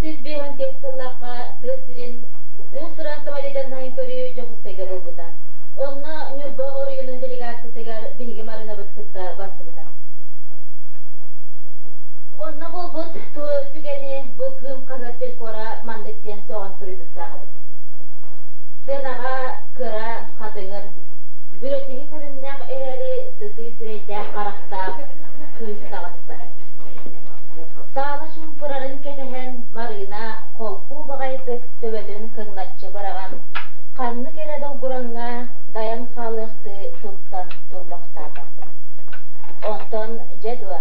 954 сыллаахха тыа сирин уус-уран самодеятельноһын көрүү Дьокуускайга буолбута. Онно Ньурба оройуонун делегациятыгар биһиги Марынабыт кытта барсыбыта. Онно буолбут түгэни бу Кыым хаһыат селькора маннык диэн сөҕөн суруйбуттаах эбит. Сыанаҕа кыра, хатыҥыр, бүрэтиҥи көрүҥнээх эрээри сытыы сирэйдээх харахтаах кыыс таҕыста. Саала чуумпурарын кэтэһэн Марыына холку баҕайытык төбөтүн кыҥначчы быраҕан, ханнык эрэ долгураҥҥа дайан хаалыахтыы туттан турбахтаата. Онтон дьэ дуо,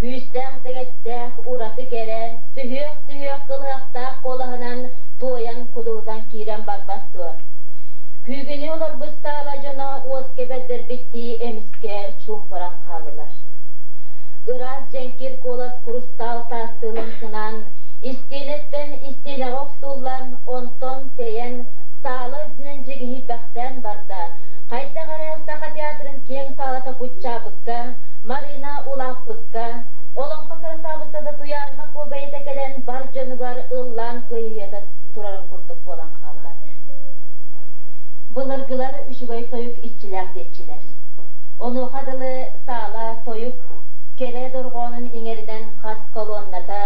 күүстээх дэгэттээх, ураты кэрэ, сүһүөх-сүһүөх кылыһахтаах куолаһынан туойан кудулутан киирэн барбат дуо? Күүгүнүү олорбут саала дьоно уоска бэрдэрбиттии эмискэ чуумпуран хааллылар. Ыраас дьэҥкир куолас курустаал таастыы лыҥкынаан, истиэнэттэн истиэнэҕэ охсуллан, онтон тэйэн, саала үрдүнэн дьигиһийбэхтээн барда. Хайдах эрэ Саха театрын киэҥ саалата куччаабыкка, Марина улааппыкка, олоҥхо кырасаабыссата Туйаарыма Куо бэйэтэ кэлэн бар дьонугар ыллаан кыайыыта турарын курдук буолан хаалла. Былыргылар үчүгэй тойук иччилээх диэччилэр. Онуоха дылы саала тойук кэрэ дорҕоонун иҥэринэн хас колонната,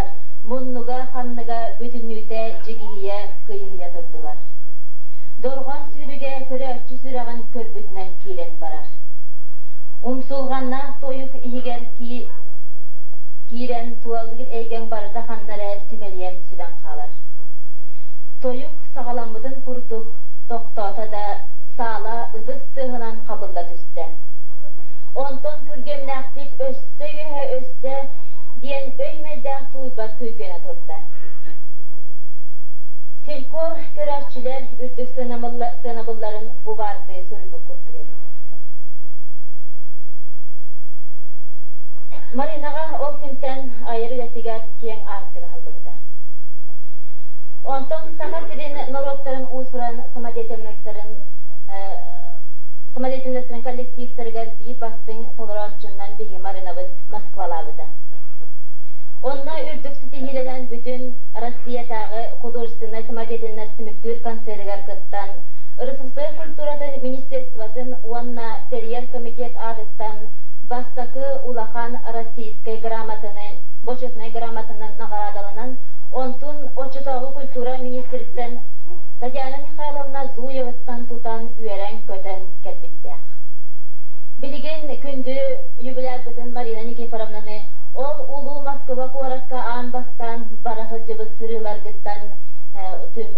муннуга-ханныга бүтүннүүтэ дьигиһийэ, кыйыһыйа турдулар. Дорҕоон сүүрүгэ көрөөччү сүрэҕин көрбүтүнэн киирэн барар. Умсулҕаннаах тойук иһигэр киирэн тулалыыр эйгэҥ барыта ханна эрэ симэлийэн сүтэн хаалар. Тойук саҕаламмытын курдук тохтоото да саала ытыс тыаһынан хабылла түстэ. Онтон күргүөмнээхтик өссө үөһэ өссө диэн өй-мэйдээх тулуйбат күйгүөнэ турда. Селькор көрөөччүлэр үрдүк сыанабылларын бу баардыы суруйбут курдук эбит. Маринаҕа ол күнтэн айар үлэтигэр киэҥ аартык аһыллыбыта. Онтон Саха сирин норуоттарын уус-уран самодеятельностарын самодеятельностарын коллективтарыгар биир бастыҥ толорооччунан биһиги Маринабыт Москвалаабыта. Онно үрдүк ситиһиилэнэн бүтүн Россиятааҕы художественнай самодеятельность түмүктүүр концерыгар кыттан, РСФСР культуратын министерствотын уонна тэрийэр комитет аатыттан бастакы улахан российскай грамотаны, бочуотунай грамотанан наҕараадаланан, онтун оччотооҕу культура министриттэн Татьяна Михайловна Зуеваттан тутан үөрэн-көтөн кэлбиттээх. Билигин күндү юбилярбытын Марина Никифоровнаны ол улуу Москва куоракка аан бастаан бара сылдьыбыт сырыыларгыттан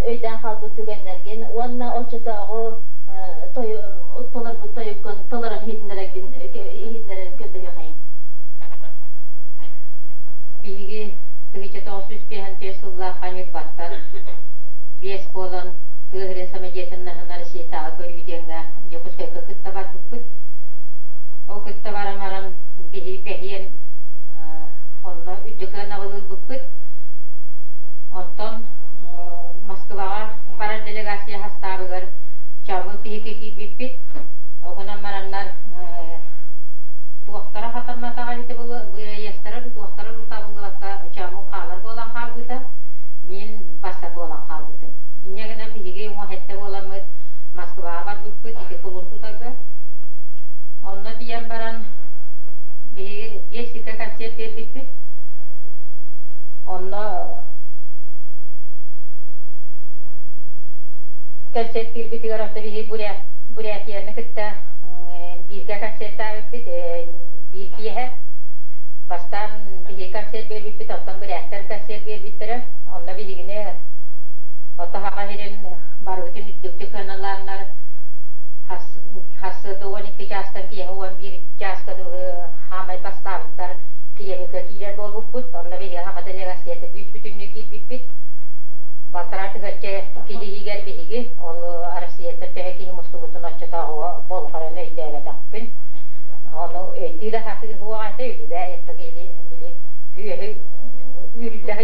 өйдөөн хаалбыт түгэннэргин уонна оччотооҕу толорбут тойуккун толорон иһитиннэрэргин иһитиннэрэрин көрдөһүөххэйиҥ. Биһиги 1954 сыллаахха Ньурбаттан биэс буолан тыа сирин самодеятельноһын Россиятааҕы көрүү диэҥҥэ Дьокуускайга кытта барбыппыт. Ол кытта баран баран биһи бэһиэн онно үрдүк ыанабыл ылбыппыт. Онтон Москваҕа барар делегация састаабыгар Чамы биһиги киирбиппит. Ол гынан бараннар туохтара хатамматаҕа эбитэ буолуо, бырайыастара туохтара табыллыбакка Чаму хаалар буолан хаалбыта. Мин бассар буолан хаалбытым. Инньэ гынан биһиги уҥуох эттэ буоламмыт Москваҕа барбыппыт ити кулун тутарга. Онно тиийэн баран биһиги биэс сиргэ концерт биэрбиппит. Онно концерт киирбитигэр орто биһиги Бурятияны кытта бииргэ концерттаабыппыт биир киэһэ. Бастаан биһиги концерт биэрбиппит, оттон буряттар концерт биэрбиттэрэ. Онно биһигини ото хаха сирин барыбытын үрдүктүк сыаналааннар хассыата 12 чаастан киэһэ 11 чааска дылы хаамай бастаабыттар Кириэмилгэ киирэр буолбуппут. Онно биһиги Саха делегацията бүүс-бүтүннүү киирбиппит. Балтараа тыһыынча киһи иһигэр биһиги ол Россияттан төһө киһи мустубутун оччотооҕу болҕойон өйдөөбөтөхпүн. Ону өйдүү да сатыыр суох этэ, үлүбэ это били күөһү үүрүллэ.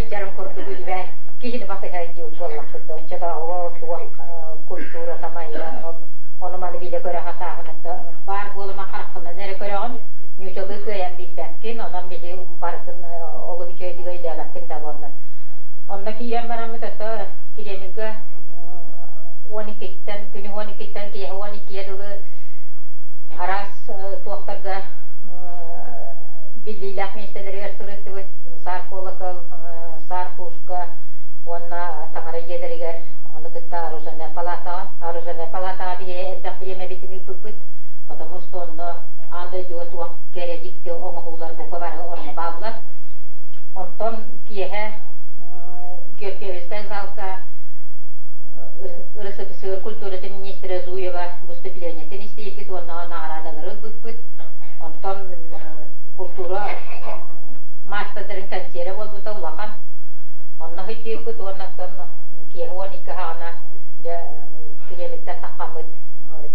Онно киирэн бараммыт ото Кремльга 12-ттэн күнү 12-ттэн киэһэ 12-гэ дылы араас туохтарга биллиилээх миэстэлэригэр сырыттыбыт. Саар колокол, саар пушка уонна таҥара дьиэлэригэр, ону кытта оружейнай палатаҕа. Оружейнай палатаҕа биһиги элбэх бириэмэбитин ыыппыппыт, потому что онно аан дойдуга туох кэрэ дьикти оҥоһуулар бука бары онно бааллар. Онтон киэһэ Георгиевскай залга РСФСР культуратын министрэ Зуева выступлениетын истибиппит уонна наҕараадалары ылбыппыт. Онтон культура маастардарын кэнсиэрэ буолбута улахан. Онно сылдьыыппыт уонна оттон киэһэ 12 хаҕына дьэ Кремльтэн таххаммыт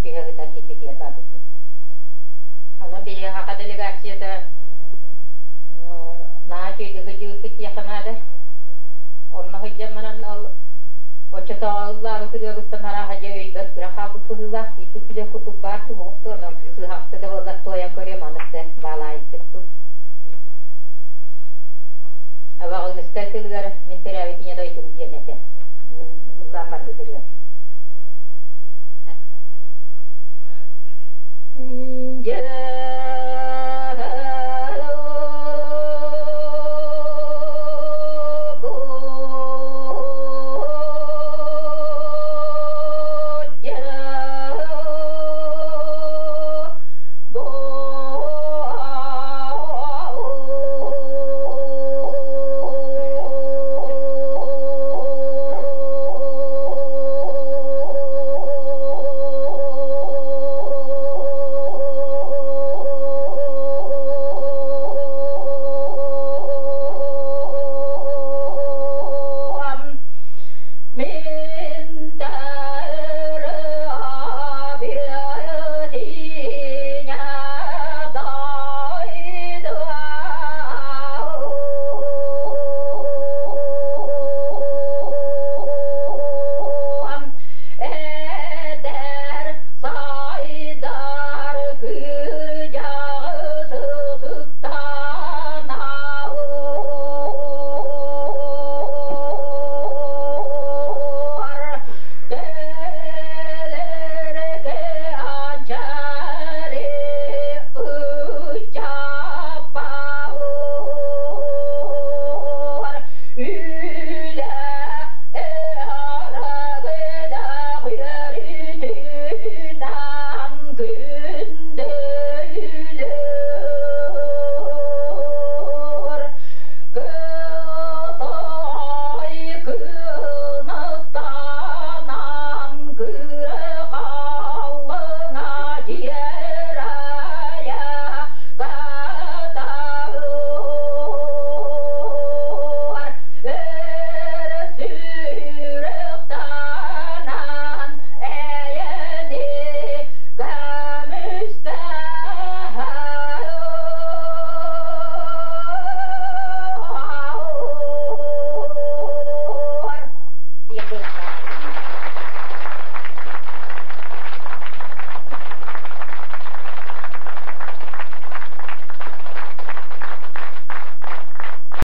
түһэ сытар киирбитигэр барбыппыт. Онон биһиги саха делегацията наһаа үчүгэйдик сылдьыбыппыт диэххэ наада. Онно сылдьан баран ол оччотооҕу ыллаабыт ырыабыттан арааһа дьэ өйбөр кыра хаалбыт быһыылаах, икки күлэ курдук баар туһуохту, онон сыһахты да буоллар туойан көрүөм, аны да баалаайыккыт дуу. Абаҕыыныскай тылыгар мин төрөөбүт ийэ дойдум диэн этэ. Мин ыллаан барбыт ырыам. Мин Эдэр сайдар кырдьаҕы сытыктаан Кэлэргэ анчары ыччаппар үлэ арагыдах үөрүүтүнэн күндүлүр Кытай кынаттанан кыры-халлына тиэрайа катар эр сүрэхтанан эйэни көмүскэһэр.